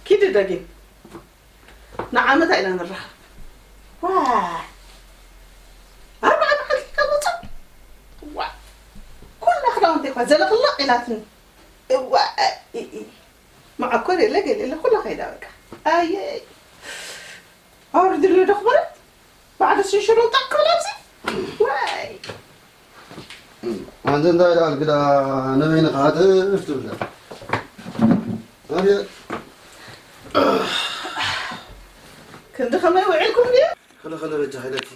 ኪዲ ደጊም ንዓመታ ኢና ንራኸብ። ዋ ኣርባዓ መዓልቲ ከመፅእ ዋ ኩላ ክዳውንቲ እኳ ዘለቕለቕ ኢላትኒ። እዋ እ- እ- መዓኮር የለ ገለ የለ ኩላ ከይዳ በቃ። ኣየ ኣውርድልዮ ዶ ክበረት ባዕደ ሽንሽሮ ጠቅ ክብል ኣብዚ። ዋይ ኣንተ እንታይ ደኣ ግዳ ንበይንኻ ሃተፍ ትብል ኣየ ክንዲ ከመይ ውዒልኩም ድዩ? ከለ ከለ በጃ ኸይለኪ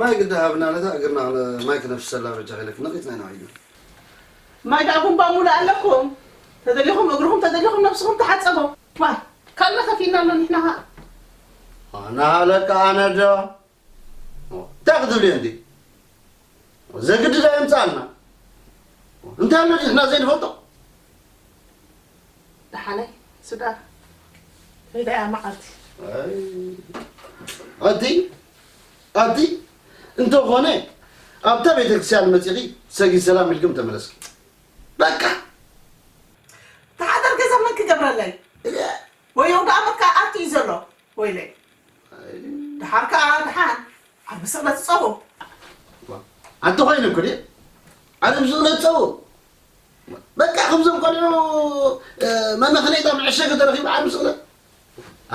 ማይ ግዳ ሃብና ነታ እግርና ማይ ክነፍሰላ በጃ ኸይለኪ ነቒጽና ኢና ኸይዱ ማይ ደኣ ቡንባ ሙሉእ ኣለኩም። ተደሊኹም እግርኹም ተደሊኹም ነብስኹም ተሓጸቦ። ዋ ካልእ ከፊልና ኣሎ ንሕና ኸኣ። ኣናሃለካ ኣነዶ እንታይ ክትብልዮ እንዲ ዘግድድ ኣየምፃኣልና እንታይ ኣሎ ንሕና ዘይንፈልጦ ደሓነይ ስዳ ከይዳ እያ መዓልቲ። ኣቲ ኣቲ እንተኾነ ኣብታ ቤተክርስትያን መፂኺ ሰጊድ ሰላም ኢልክም ተመለስኪ በቃ ተሓደር ገዛ መን ክገብረለይ? ወይ ኣውደ ኣመት ከዓ ኣትዩ ዘሎ ወይለይ ደሓር ከዓ ደሓን ኣብ ምስቕለት ፀቡ ኣቲ ኮይኑ እኮ ድየ ኣነ ምስቕለት ፀቡ በቃ ከምዞም ቆልዑ መመኽነይታ መዕሸጊ ተረኺቡ ዓርቢ ስቕለት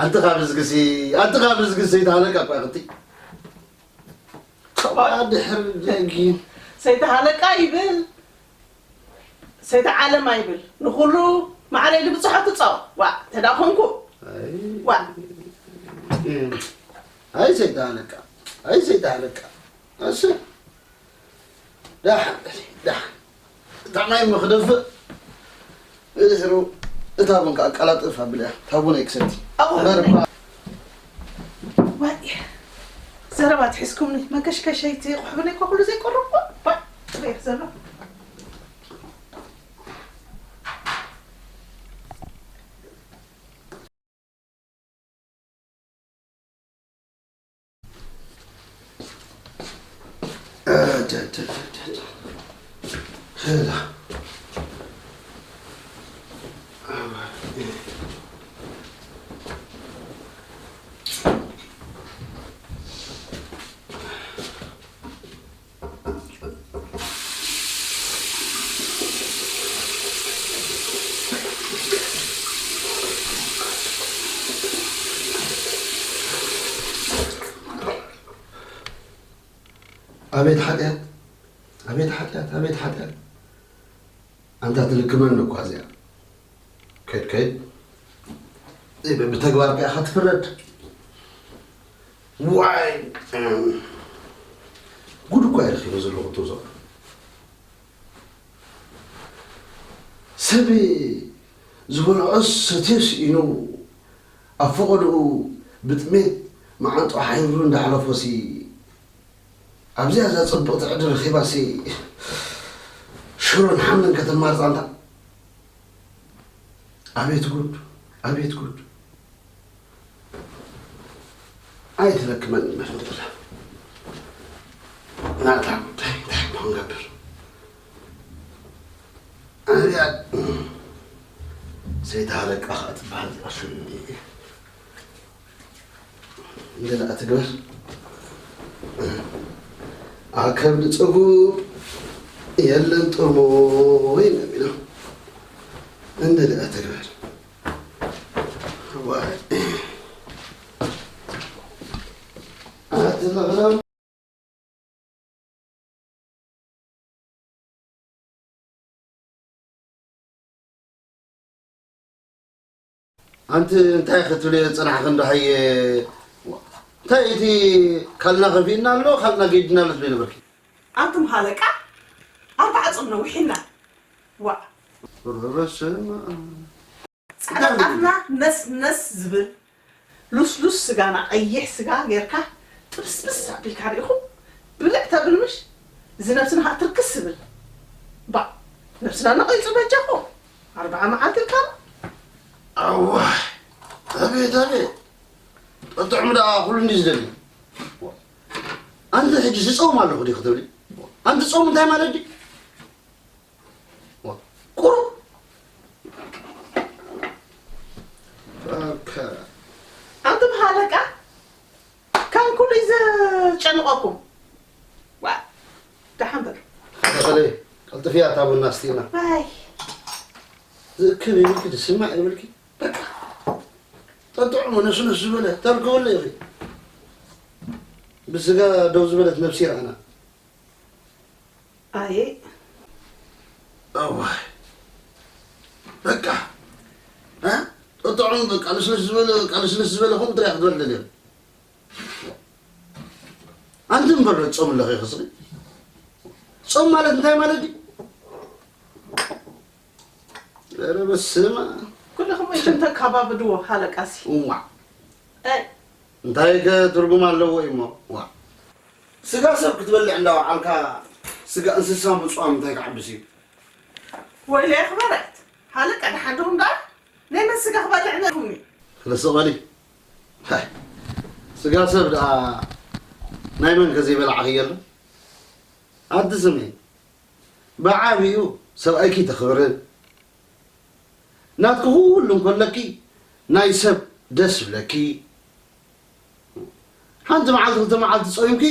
ኣንቲ ካብ ዝግሲ ኣንቲ ካብ ዝግሲ ተሃለካ እኳ ክቲ ከባ ድሕር ደጊ ሰይተሃለቃ ይብል ሰይተ ዓለም ኣይብል ንኩሉ ማዕረይ ድብፅሖ ትፃው ዋ ተዳ ኮንኩ ዋ ኣይ ሰይተሃለቃ ኣይ ሰይተሃለቃ ኣሰ ዳሕ ዳሕ እታ ማይ እሞ ክደፍእ ብድሕሩ እታ ቡን ከዓ ቀላጥፍ ኣብልያ እታ ቡን ኣይክሰቲ እምበር እኳ ዋይ ዘረባ ትሒዝኩምኒ መከሽከሸይቲ ቁሕብነይ እኳ ኩሉ ዘይቆረብኩ ዋይ ሪሕ ዘሎ ኣቤት ሓጢኣት ኣቤት ሓጢኣት ኣቤት ሓጢኣት ኣንታ ትልክመኒ እኳ እዚኣ ከይድ ከይድ ብተግባርካ ኢኻ ትፍረድ ዋይ ጉድ እኳ ይረኺቡ ዘለኹ ትብዞ ሰብ ዝበልዖ ሰትዮ ስኢኑ ኣብ ፈቐድኡ ብጥሜት መዓንጥኡ ሓይብሩ እንዳሕለፎሲ ኣብዚኣ እዛ ፅብቕቲ ዕድል ረኺባሲ ሽሮን ሓምልን ከተማርፃ እንታ ኣቤት ጉድ ኣቤት ጉድ ኣይትለክመኒ መፍንድላ ናታ ጉዳይ እንታይ እሞ ክንገብር ኣብያ ሰይታ ኣለቃ ከዓ ትበሃል እዚኣ ሽም እንደኣ ትግበር ኣከብዲ ፀጉብ የለን ጥርሞ ይነሚና እንደኣ ትግበር ኣንቲ እንታይ ክትብልዮ ዝፅናሕኺ እንዶ ሃየ እንታይ እቲ ካልና ከፊእና ኣሎ፣ ካልና ገዲድና ኣሎ ትብሊ ነበርኪ? ኣንቱም ሃለቃ፣ ኣርባዓ ጾም ነዊሕና። ዋእ። ርበስማ። ጻዕዳ ጣፍና ነስ ነስ ዝብል፣ ሉስሉስ ስጋና፣ ቀይሕ ስጋ ጌርካ ጥብስብስ ኣቢልካ ርኢኹም ብልዕ ተብል ምሽ? እዚ ነብስና ከኣ ትርክስ ዝብል። ባእ፣ ነብስና ነቒጹ በጃኹም። ኣርብዓ መዓልቲ ኢልካ? ኣዋ፣ ኣቤት፣ ኣቤት። ጥዑም ደኣ ኩሉ እንዲ ዝደሊ። ኣንቲ ሕጂ ዝጸውም ኣለኹ ዲኺ ትብሊ? ኣንቲ ጾም እንታይ ማለት ድዩ? ቁሩብ። ኦኬ። ኣንቱም ሃለቃ፣ ከም ኩሉ እዩ ዘጨንቐኩም። ዋ፣ ደሓን በሉ። ተኸለ፣ ቀልጥፍያ እታ ቡና ኣስቲና። ኣይ። ዝእክብ ይብልኪ፣ ዝስማዕ ይብልኪ። በቃ። ጠጥዑ፣ ነስነስ ዝበለ፣ ተርክብሉ ኢኺ። ብስጋ ደው ዝበለት ነብሲ ይረኣና። ኣየ። እዋይ። በቃ። እ? ጥዑም በቃ ልስልስ ዝበለ፣ በቃ ልስልስ ዝበለ ከምኡ ጥራይ ክትበል ደልዮ። ኣንቲ እምበር ዶ ጾም ኣለኺ ክስሪ? ጾም ማለት እንታይ ማለት ድዩ? ኧረ በስመ ኣብ። ኩልኹም እሽም ተካባብድዎ ሃለቃሲ። እዋ። ኣይ። እንታይ ከ ትርጉም ኣለዎ እሞ? ዋ። ስጋ ሰብ ክትበልዕ እንዳወዓልካ ስጋ እንስሳ ምጽዋም እንታይ ክዓብስ እዩ? ወይለይ ኣኽበረት፣ ሃለቃ ደሓን ዲኹም ደኣ? ናይ መን ስጋ ክበልዕ ነይሩኒ? ክልስቕ በሊ። ሃይ፣ ስጋ ሰብ ደኣ ናይ መን ከ ዘይበላዕኽዮ ኣሎ? ኣቲ ስምዒ፣ ብዓብዩ ሰብኣይኪ ተኽብርን፣ ናትኪ ኩሉ እንከለኪ ናይ ሰብ ደስ ይብለኪ። ሓንቲ መዓልቲ ክልተ መዓልቲ ጾይምኪ፣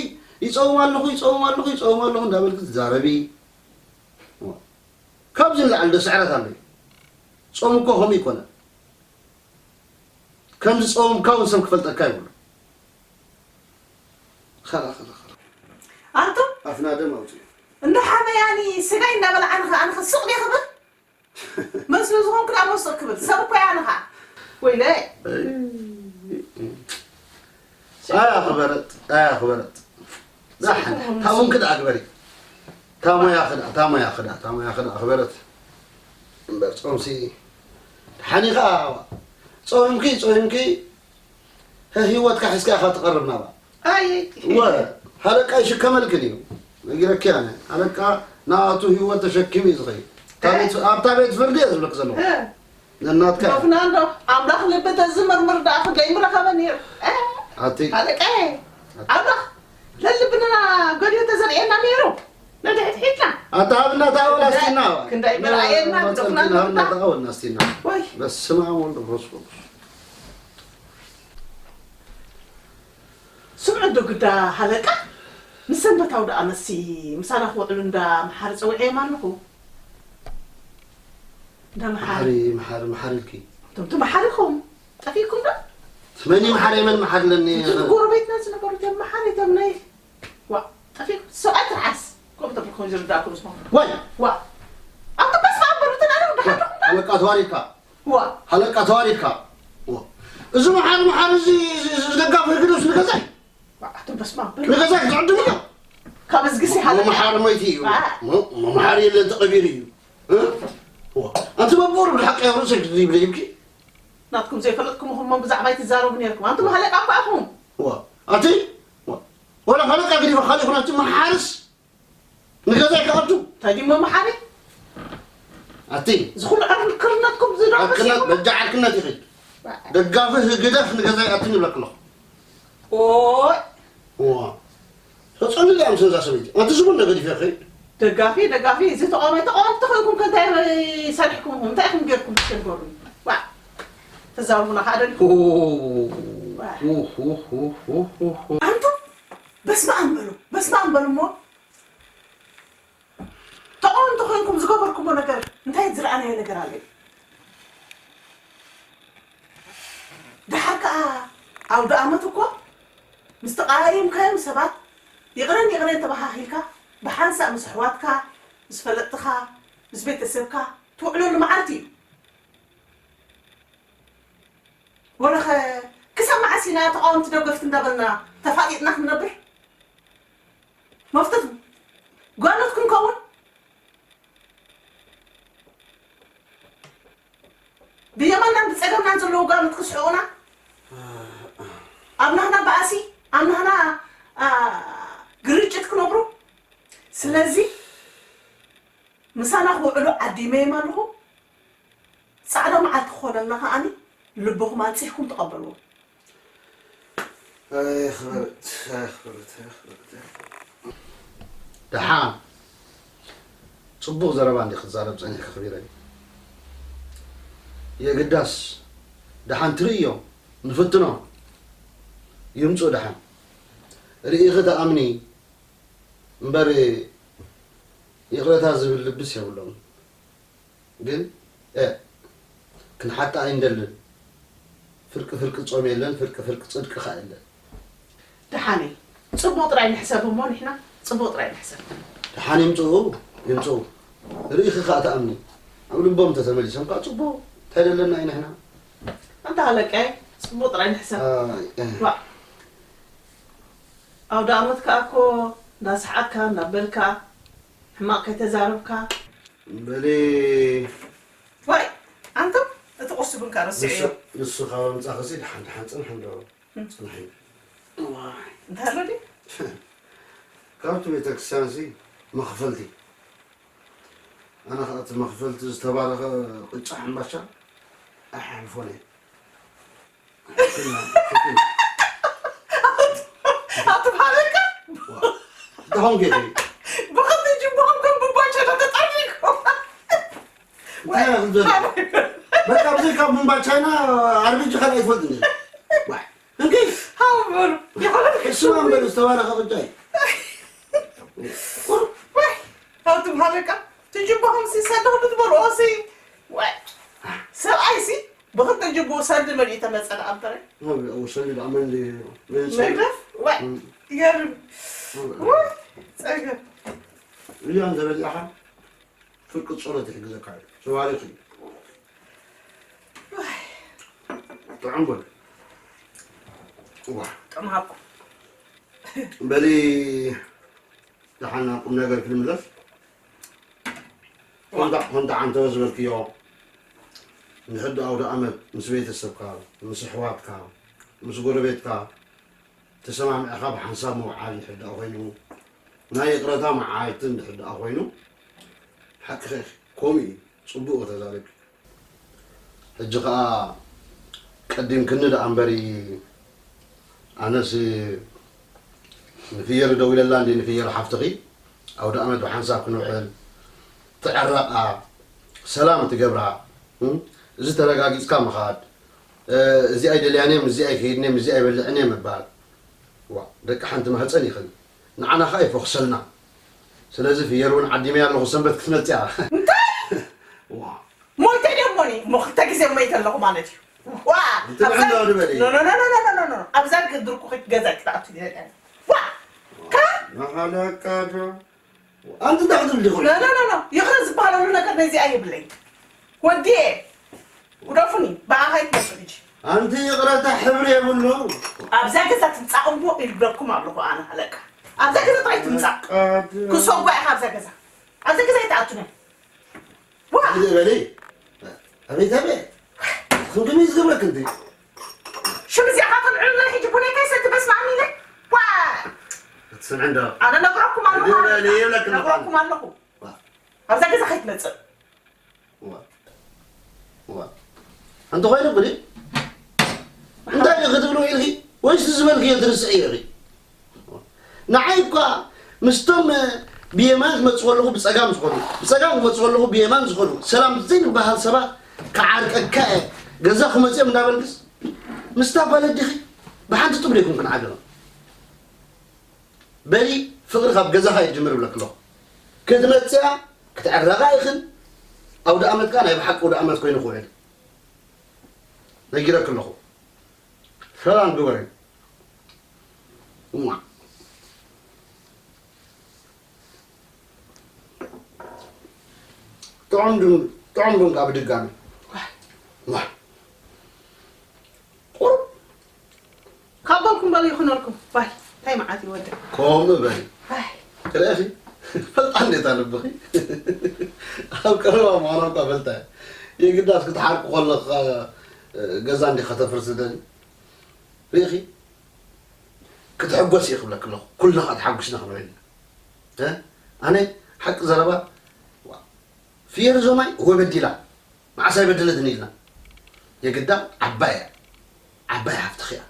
"ይጸውም ኣለኹ፣ ይጸውም ኣለኹ፣ ይጸውም ኣለኹ" እንዳበልኪ ትዛረቢ። ካብዚ ንላዕሊ ዶ ስዕረት ኣሎ? ጾም እኮ ከምኡ ኣይኮነን። ከም ዝጸወምካ እውን ሰብ ክፈልጠካ ይብሉ። ኸላ፣ ኸላ፣ ኸላ። ኣንቱም ኣፍና ደም ኣውፅኡ። እንዶ ሓመያኒ ስጋይ እንዳበልዓ ንኸ ኣነ ኸ ሱቕ ድየ ክብል? መስሉ ዝኾንኩ ደኣ መሱቕ ክብል። ሰብ እኮ እያ ኣነ ኸዓ። ወይለይ። ኣያ ኽበረት፣ ኣያ ኽበረት። ዛሕን፣ ታውን ክዳ ኣግበሪ። ታሞያ ክዳ፣ ታሞያ ክዳ፣ ታሞያ ክዳ ኣኽበረት። እምበር ጾምሲ ሓኒኻ ጾምኪ፣ ጾምኪ ህይወትካ ሒዝካ ኢኻ ትቐርብ ናባ። ኣይ፣ ወ፣ ሃለቃ ይሽከመልክን እዩ። ነጊረኪ ኣነ። ሃለቃ ናቱ ህይወት ተሸኪሙ እዩ ዝኸይድ። ኣብታ ቤት፣ ኣብታ ቤት ፍርዲ እየ ዝብለክ ዘለኹ። እ። ነናትካ። ዶፍና እንዶ ኣምላኽ ልቢ ተዝምርምር ደኣ ክንደይ ምረኸበ ነይሩ። እ፣ ኣቲ። ሃለቃየ፣ ኣምላኽ ለልብና ጎድዮ ተዘርእየና ነይሩ። ነድሕድሒድና። ኣታ ሃብና እታ ኣወል ኣስቲና። ክንደይ መርኣየና፣ መጸልኪ ዶፍና ሃብና እንዶ። እታ ኣወል ኣስቲና። ወይ። በስመ ኣብ ወወልድ ወመንፈስ ቅዱስ። ስምዑ ዶ ግዳ ሃለቃ፣ ንሰንበት ኣውደኣመትሲ ምሳና ክውዕሉ እንዳ መሓሪ ጸዊዐዮም ኣለኹ። እንዳ መሓሪ። መሓሪ፣ መሓሪ፣ መሓሪ ኢልኪ። እቶም፣ እቶም መሓሪኹም ጠፊእኩም ዶ? መን እዩ መሓሪ፣ መን መሓሪ ኣለኒ? እቲ ጎረቤትና ዝነበሩ እቶም መሓሪ፣ እቶም ናይ፣ ዋ፣ ጠፊእኩም። ሰብኣይ ትርዓስ። ከምኡ ተብልኩም ዝርዳእኩም ስማ። ዋይ! ዋ! ኣብቲ በስመ ኣብ በሉ፣ ተናገሩ፣ ደሓን ዲኹም ዶ? ሃለቃ ተዋሪድካ። ዋ። ሃለቃ ተዋሪድካ። ዋ። እዚ መሓሪ፣ መሓሪ እዚ፣ እዚ፣ እዚ ደጋፊ ህግደፍ ንገዛይ። ዋ፣ ኣቶ በስመ ኣብ በሉ። ንገዛይ ክትዕድም እያ። ካብ እዝጊ ሲ ሞ-፣ ሃለቃ። መሓሪ መይቲ እዩ። ዋ። ሞ-፣ ሞ-፣ መሓሪ የለን ተቐቢሩ እዩ። እ? ዋ። ኣንቲ መቦሩ ብሓቂ ኣብ ርእሰይ ክትድይብ ደይብኪ? ናትኩም ዘይፈለጥኩም እኹም እሞ ብዛዕባይ ትዛረቡ ነይርኩም። ኣንቱም ሃለቃ እኮ ኢኹም። ዋ። ኣቲ? ዋ። ወላ ሃለቃ ገዲፈ ካልእ ይኹን ኣቲ መሓርስ ንገዛይ ክኣቱ። እንታይ ድዩ መሓሪ? ኣቲ። እዚ ኩሉ ዕርክነትኩም ዝደርስ ዕርክነት፣ ይኹን። በጃ ዕርክነት ይኺድ። ደጋፊ ህግደፍ ንገዛይ ኣቱ ይብለክ ኣለኹ። ኦይ። እዋ። ተጸልል እያ ምስ ነዛ ሰበይቲ። ኣቲ ዝቡን ነገር ይፈኺ። ደጋፊ፣ ደጋፊ፣ እዚ ተቃዋማይ፣ ተቃወምቲ ኮይንኩም ከ እንታይ ሰሪሕኩም ኢኹም? እንታይ ኢኹም ጌርኩም ትሸገሩ? ዋ። ተዛረቡና ከኣ ደሊኹም። ኦ። ዋ። ኡፍ፣ ኡፍ፣ ኡፍ፣ ኡፍ፣ ኡፍ፣ ኡፍ። ኣንቱም በስመ ኣብ በሉ፣ በስመ ኣብ በሉ እሞ። ተቃወምቲ ኮይንኩም ዝገበርኩሞ ነገር እንታይ ዝረኣናዮ ነገር ኣሎ? ደሓር ከኣ ኣውደ ኣመት እኮ ምስ ተቃየምካዮም ሰባት ይቕረን ይቕረን ተባሃሂልካ ብሓንሳእ ምስ ኣሕዋትካ፣ ምስ ፈለጥትኻ፣ ምስ ቤተሰብካ ትውዕለሉ መዓልቲ እዩ። ወለኸ ክሰማዕ ኣሲና ተቓወምቲ ደገፍቲ እንዳበልና ተፋጢጥና ክንነብር? መፍትት ጓኖት ክንከውን? ብየማናን ብጸገምናን ዘለዉ ጓኖት ክስሕቑና? ኣብ ናህና ባእሲ፣ ኣብ ናህና፣ ኣ፣ ግርጭት ክነብሩ? ስለዚ ምሳና ክውዕሉ ዓዲመዮም ኣለኹ። ጻዕዳ መዓልቲ ክኾነልና ከኣኒ ልብኹም ኣንጺሕኩም ተቐበልዎ። ኣይ ክብረት፣ ኣይ ክብረት፣ ኣይ ክብረት፣ ኣይ ክብረት። ደሓን ጽቡቕ ዘረባ እንዲ ክትዛረብ ጸኒሕካ፣ ክቢረይ። የግዳስ ደሓን ትርእዮ፣ ንፍትኖ። ይምጹ ደሓን። ርኢኺ ተኣምኒ እምበር ይቕረታ ዝብል ልብስ የብሎም። ግን፣ እ፣ ክንሓጣ ኣይንደልን። ፍርቂ ፍርቂ ጾም የለን፣ ፍርቂ ፍርቂ ጽድቂ ኸኣ የለን። ደሓነይ፣ ጽቡቕ ጥራይ ንሕሰብ እሞ ንሕና ጽቡቕ ጥራይ ንሕሰብ። ደሓን ይምጽኡ፣ ይምጽኡ። ርኢኺ ኸኣ ተኣምኒ። ኣብ ልቦም ተተመሊሶም ከኣ ጽቡቕ። እንታይ ደለና እዩ ንሕና? ኣንታ ኣለቀይ፣ ጽቡቕ ጥራይ ንሕሰብ። ኣይ፣ እ። ዋ። ኣውደ ኣመት ከኣ እኮ እንዳሰሓቅካ፣ እንዳበልካ፣ ሕማቕ ከይተዛረብካ። በሊ። ዋይ፣ ኣንቱም፣ እቲ ቁርሲ ቡን ከኣ ረሲዑ እዩ። ንሱ ካብ ኣምጻእኺ ሲ ደሓን ደሓን ጽንሒ እንዶ። እም። ጽንሒ። ዋይ። እንታይ ኣሎ ድዩ? ካብቲ ቤተክርስትያን ሲ መኽፈልቲ። ኣነ ከኣ እቲ መኽፈልቲ ዝተባረኸ ቅጫ ሕምባሻ ኣይሓልፎን እየ። ኣትብሃለካ? ደኾን ጌቴ። ብኽልተ ጅቡኹም ከም ቡምባቻ ዶ ተጣሪኩም? እንታይ ኢና ክንዘርብ? በቃ ብዘይካ ቡምባቻ ኢና ኣርቢጂ ካልእ ኣይትፈልጥን እየ። ዋይ። እንኪ። ሃው በሉ። ይኸውልሽ። እሱ ማን በሉ ዝተባረኸ ቅጫ እዩ። ቁር-፣ ዋይ። ኣትብሃለካ? ትጅቡኹም ሲ ሰደኹም ትበልኦ ሲ። ዋይ። ሰብኣይ ሲ ብኽልተ ጅቡኡ ሰልዲ መሊኡ ተመጸ ደኣ እምበረ። ኣብ፣ ኣብ ሰልዲ ደኣ መን ድ-፣ መን ሰልዲ? መግረፍ? ዋይ፣ እም። ይገርም። እም። ዋይ፣ ጸገም። እዚኣ እንተ በሊዕኻ፣ ፍርቂ ጸሎት ይሕግዘካ እዩ። ተባሪኹ እዩ። ዋይ። ጥዑም በል። ዋ። ጥዑም ሃብኩም። በሊ፣ ደሓን ናብ ቁም ነገር ክንምለስ። ኮንታ-፣ ኮንታ ዓንተወ ዝበልክዮ፣ ንሕዲ ኣውደ ኣመት ምስ ቤተሰብካ፣ ምስ ኣሕዋትካ፣ ምስ ጎረቤትካ ተሰማሚዕኻ ብሓንሳብ ምውዓል ንሕዳእ ኮይኑ፣ ናይ ይቕረታ መዓልቲ እንድሕዳእ ኮይኑ፣ ሓቅኺ ኢኺ፣ ከምኡ እዩ፣ ጽቡቕ ተዛሪብኪ። ሕጂ ኸኣ ቀዲምክኒ ደኣ እምበሪ፣ ኣነስ ንፍየሪ ደዊለላ እንዲ ንፍየሪ ሓፍትኺ፣ ኣውደ ኣመት ብሓንሳብ ክንውዕል፣ ትዕረቓ፣ ሰላም ትገብራ፣ እም? እዚ ተረጋጊጽካ ምኻድ፣ እ፣ እዚ ኣይደልያን እየ፣ እዚ ኣይከይድን እየ፣ እዚ ኣይበልዕን እየ ምባል። ዋ፣ ደቂ ሓንቲ ማህጸን ኢኽን። ንዓና ኸኣ ይፈኹሰልና። ስለዚ ፍየሪ እውን ዓዲመያ ኣለኹ፣ ሰንበት ክትመጽእ እያ። እንታይ? ዋ። ሞይተ ድየ እሞኒ? እሞ ክልተ ግዜ ሞይተ ኣለኹ ማለት እዩ። ዋ! እንታይ ኣብዛ-፣ ብዕላዊ ዝበለ እዩ? ኖ፣ ኖ፣ ኖ። ኣብዛ ድርኩኺት ገዛ ኣይትኣቱ ይለኒ። ዋ! ከ-፣ ናኻለካ ዶ? ኣንቲ እንታይ ክትብል ዲኹም? ኖ፣ ኖ፣ ኖ፣ ኖ። ይቕረ ዝበሃለሉ ነገር ነዚኣ የብለይ። ወዲኤ፣ ግደፉኒ። ብኣኻ ይትመጹ ሕጂ። ኣንቲ ይቕረታ ሕብሪ የብሉ። ኣብዛ ገዛ ትምጻእ እሞ ይብለኩም ኣለኹ ኣነ ኣለካ። ኣብዛ ገዛ ጥራይ ትምጻእ። ኣለካ ዶ? ክሰጓ ኢኻ ኣብዛ ገዛ። ኣብዛ ገዛ ኣይትኣቱን እያ። ዋ! እዚ በሊ። ኣቤት፣ ኣቤት። ክንድሚ ዝገብረክ እንዲ። ሽም እዚኣ ከተልዕሉና ሕጂ ቡነይ ከይሰቲ በስመ ኣብ ኢለ። ዋ! ክትሰምዒ እንዶ። ኣነ ነግረኩም ኣለኹ። እዚ በሊ ይብለክ ኣለኹ። ነግረኩም ኣለኹ። ዋ። ኣብዛ ገዛ ከይትመጽእ። ዋ። ዋ። ኣንተ ኮይነ ብሊ። እንታይ ኢኺ ክትብሉ ኢልኪ? ወይስ ዝበልክዮ ትርስዒ ኢኺ? ንዓይ እኳ ምስቶም ብየማን ክመጽእ ከለኹ ብጸጋም ዝኾኑ፣ ብጸጋም ክመጽእ ከለኹ ብየማን ዝኾኑ፣ ሰላም ዘይንበሃል ሰባት ክዓርቀካ እየ፣ ገዛ ክመጽኦም እንዳበልክስ፣ ምስታ ጓል ኣዲኺ ብሓንቲ ጡብ ደይኮንክን ዓደማ። በሊ ፍቕሪ ካብ ገዛኻ ይጅምር እብለኪ ኣለኹ። ክትመጽያ ክትዕረቓ ኢኽን፣ ኣውደ ኣመት ከኣ ናይ ብሓቂ ኣውደ ኣመት ኮይኑ ክውዕል ነጊረኪ ኣለኹ። ሰላም ግበሪ። እማ። ጥዑም ቡን፣ ጥዑም ቡን ካብ ድጋሚ። ዋህ። ዋህ። ቁሩብ። ኣቲ ወደ ከምኡ በል። ኣይ። ርኢኺ? ፈልጣ እንዴት ኣለብኺ? ኣብ ቀረባ ምዃና እኳ ፈልጣ እያ። የግዳስ ክትሓርቂ ከለኻ ገዛ እንዲኻ ተፍርሲ ደሊ? ርኢኺ? ክትሕጎስ እየ ክብለኪ ኣለኹ። ኩልና ከኣ ተሓጒስና ክንውዕል ኢና። እ? ኣነ ሓቂ ዘረባ ዋ፣ ፍየል ዞማይ እወ በዲላ። መዓስ ኣይበደለትን ኢልና። የግዳ ዓባይ እያ። ዓባይ ሃፍትኺ እያ።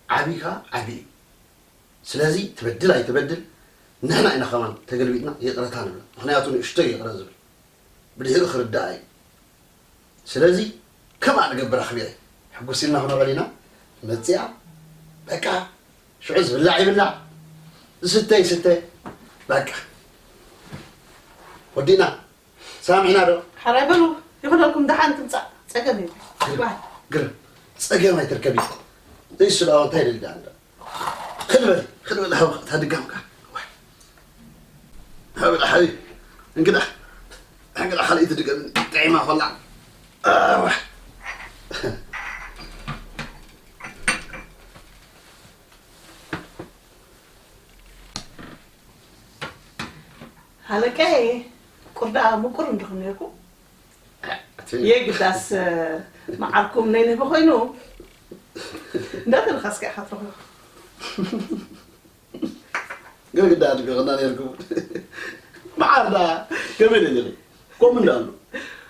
ዓቢ ከኣ ዓቢ እዩ። ስለዚ ትበድል ኣይትበድል ንሕና ኢና ከማን ተገልቢጥና ይቕረታ ንብላ። ምኽንያቱ ንእሽቶይ ይቕረ ዝብል ብድሕሪ ክርዳኣ እዩ። ስለዚ ከምኣ ንገብር ኣኽቢረ ሕጉስ ኢልና ክነውዕል ኢና። መጺኣ በቃ ሽዑ ዝብላዕ ይብላዕ ዝስተ ይስተ በቃ ወዲእና። ሰሚዕና ዶ? ሓራይ በሉ ይኹነልኩም ደሓን ትምጻእ ጸገም የለን። ግርም ጸገም ኣይትርከቢ። ዘይስልኦ እንታይ ደልዳ እንዳ ክድ በል ክድ በል ሃው ታድጋምካ። ሃው ሓቢ እንግዳ እንግዳ ካልኣይቲ ድገም ጥዒማ ኮላ። ኣዋ ሃለቀይ ቁርዳ ምቁር እንድኹም ነርኩም የግዳስ መዓርኩም ናይ ንህቢ ኮይኑ እንዳተለኻስካ ኢኻ ትረኽቦ። ግርግዳ ትገቕና ነርኩም። መዓር ዳ ከመይ ነይሩ? ከምኡ እንዳሉ፣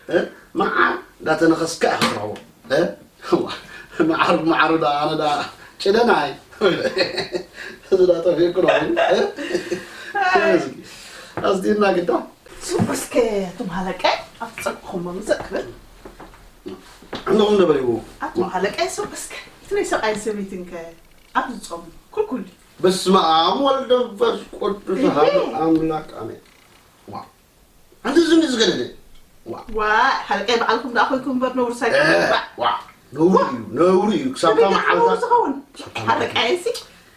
እ? መዓር እንዳተነኸስካ ኢኻ ትረኽቦ። እ? ዋ፣ መዓር፣ መዓር ዳ፣ ኣነ ዳ፣ ጭደናይ። እዚ ዳ ጠፊእኩ ነው፣ እ? ኣይ። እስኪ፣ ኣስዲና ግዳ። ሱቅ እስከ፣ እቶም ሃለቀ፣ ኣብ ጸቅኹም መምዘእ ክብል። ኣለኹም ነበሪዎ። ኣቶም ሃለቀ፣ ሱቅ እስከ፣ እቲ ናይ ሰብኣይ ሰበይትን ከ፣ ኣብ ዝጾም፣ ኩልኩል። በስመ ኣብ ወልድ መንፈስ ቅዱስ እህ። ኣሐዱ ኣምላክ ኣሜን። ዋ። ኣንተ ዝም ዝገደደ። ዋ። ዋ፣ ሓለቀይ በዓልኩም ደኣ ኮይንኩም እምበር ነውርስ እ፣ ኣይኮነን። ዋ። ዋ። ነውሪ እዩ፣ ነውሪ እዩ። ክሳብታ ከመይ መዓልታ። ነውሪ ዝኸውን? ክሳብታ ሓለቀይ ሲ?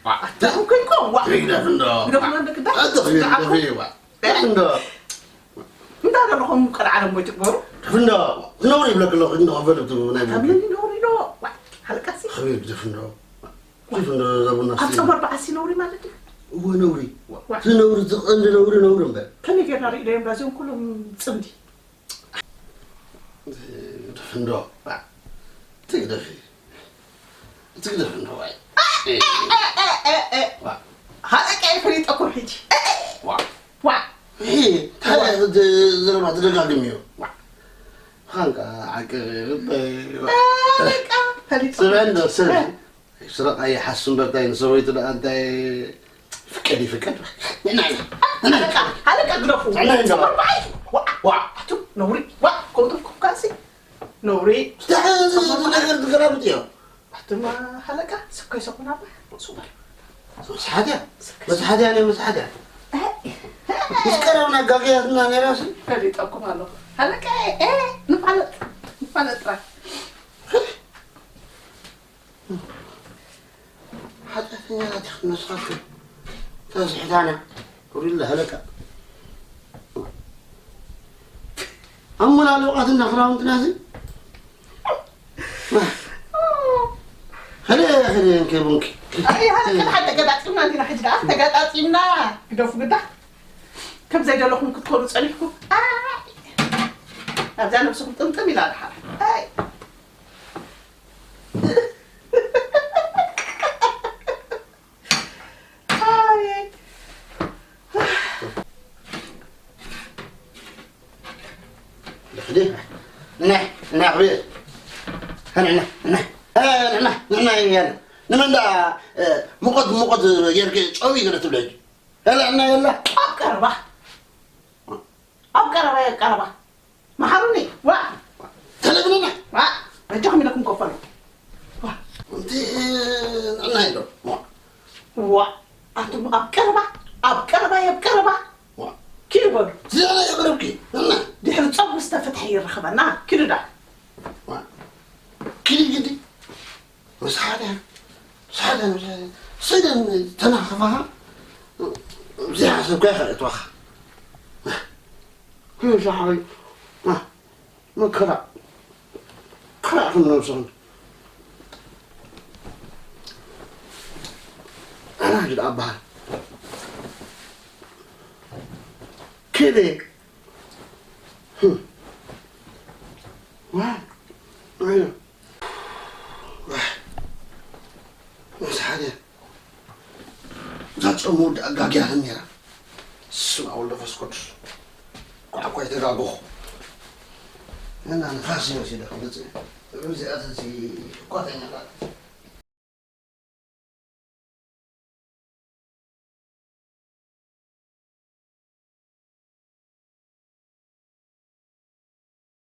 ዋ። ኣታ ኮይንኩም፣ ዋ። ትግደፍ እንዶ። ግደፉ እንዶ ግዳ። ኣታ ትግደፍ ዋ። እ? እንዶ። እንታይ ደለኹም ቀልዓ ደሞ ይትግበሩ? ግደፍ እንዶ። ነውሪ ይብለክ ኣለኹ፣ እንዶ ከፈልብ ትብሉ ናይ ካብ ቡን። ምን ነውሪ ዶ? ዋ፣ ሓለቀ ሲ? ከመይ ግደፍ እንዶ። ግደፍ እንዶ፣ እዛ ቡና ኣብ ሲ? ጸጉር በዓሲ ነውሪ ማለት እዩ። እወ፣ ነውሪ። ዋ። እቲ ነውሪ፣ እቲ ቀንዲ ነውሪ፣ ነውሪ እምበር። ከመይ ጌርና ርኢናዮም እዚኦም ኩሎም ጽምዲ? ግደፍ እንዶ። ዋ። ትግደፊ። ትግደፍ እንዶ፣ ዋይ። ዋ። ሃለቀ ፈሊጠኩም ሕጂ። ዋ። ዋ። ሄ፣ እንታይ ዋ። ዝ-፣ ዘረባ ትደጋግምዮ? ዋ። ሃንቃ፣ ዓቂ፣ ልበይ፣ ዋ። ሃለቀ ፈሊጠኩም ስምዒ እንዶ፣ ሕጂ። ስምዒ። እ። ስረቕ ኣይሓስም በርታይ ንሰበይቱ ደኣ እንታይ ፍቀድ ይፍቀድ። ንዕና ኢና። ንዕና ኢና። ሃለቃ፣ ሃለቃ ግደፉ። ንዕና ኢና። ዋ፣ ዋ፣ ኣቱ ነውሪ። ዋ፣ ከምኡ ኢልኩም ካሲ ነውሪ። እንታይ እዚ ነገር ዝገላብጥ እዮ? ኣቱማ ሃለቃ፣ ስኮይ ሰኹና ባ። ሱበር። መስሓት እያ። መስሓት እያ፣ ናይ መስሓት እያ። እ፣ እ፣ እ። ምስ ቀረብና ጋግያትና ነይራሲ። ፈሊጠኩም ኣለኹ። ሃለቃ፣ እ፣ ንፋለጥ። ንፋለጥ ጥራይ። ሓጢኣተኛታት ኢኹም ንስኻትኩም። ተስሕታና። ቁሪላ ሃለቃ። ኣሞላልባትና ክዳውንትና እዚ። ኸደ፣ ኸደ፣ እንከ ቡንኪ። ኣይ፣ ሃለቃ፣ ተገጣጢምና እንዲና ሕጂ ደኣ። ተገጣጢምና። ግደፉ ግዳ። ከም ዘይደለኹም ክትኮኑ ጸኒሕኩም። ኣይ። ኣብዛ ነብስኹም ጥምጥም ኢላ ድሓር። ኣይ። ኣይ። ልኽዲ። ንና፣ ንና፣ ክብር። ንና፣ ንና። እ፣ ንና፣ ንና፣ ያለ። ንመን ደኣ፣ እ፣ ሙቐት፣ ሙቐት ጌርኪ ጨው እዩ ገለ ትብለኪ? ያለ፣ ንና፣ ያለ። ኣብ ቀረባ። ኣብ ቀረባ፣ ኣብ ቀረባ። መሓሩኒ፣ ዋ። ተለብለና። ዋ። በጃኹም ኢለኩም ከፈሉ። ዋ። እንቲ ንዕና ኢሎ። ዋ። ዋ። ኣቱም ኣብ ቀረባ፣ ኣብ ቀረባ፣ ኣብ ቀረባ። ዋ። ኪዱ በሉ። ዝያዳ የቕርብኪ። ንዕና። ድሕሪ ጸጉሪ ዝተፈትሐ ይረኸበና። ኪዱ ዳ። ዋ። ኪዱ ግዲ። ምስ ሓደ፣ ምስ ሓደ፣ ምስ ሓደ፣ ስደን ተናኸፋኻ፣ ዘይሓሰብካዮ ከእትዋኻ። ኩሉ ሻዕሪ፣ መከራ፣ ከራእኹም ነብስኹም። ኣህልድ ኣባሃል ክደ ዋ ኣይ ዋ ምስ ሓደ እዛ ጨሙ ወዲ ኣጋጊያትን ነይራ። ስማ ወልደ ፈስ ቅዱስ ኳዕኳ ይተጋጎኹ እና ንፋስ ይመሲለ ክመፅእ እዚኣተዚ ኳተኛታት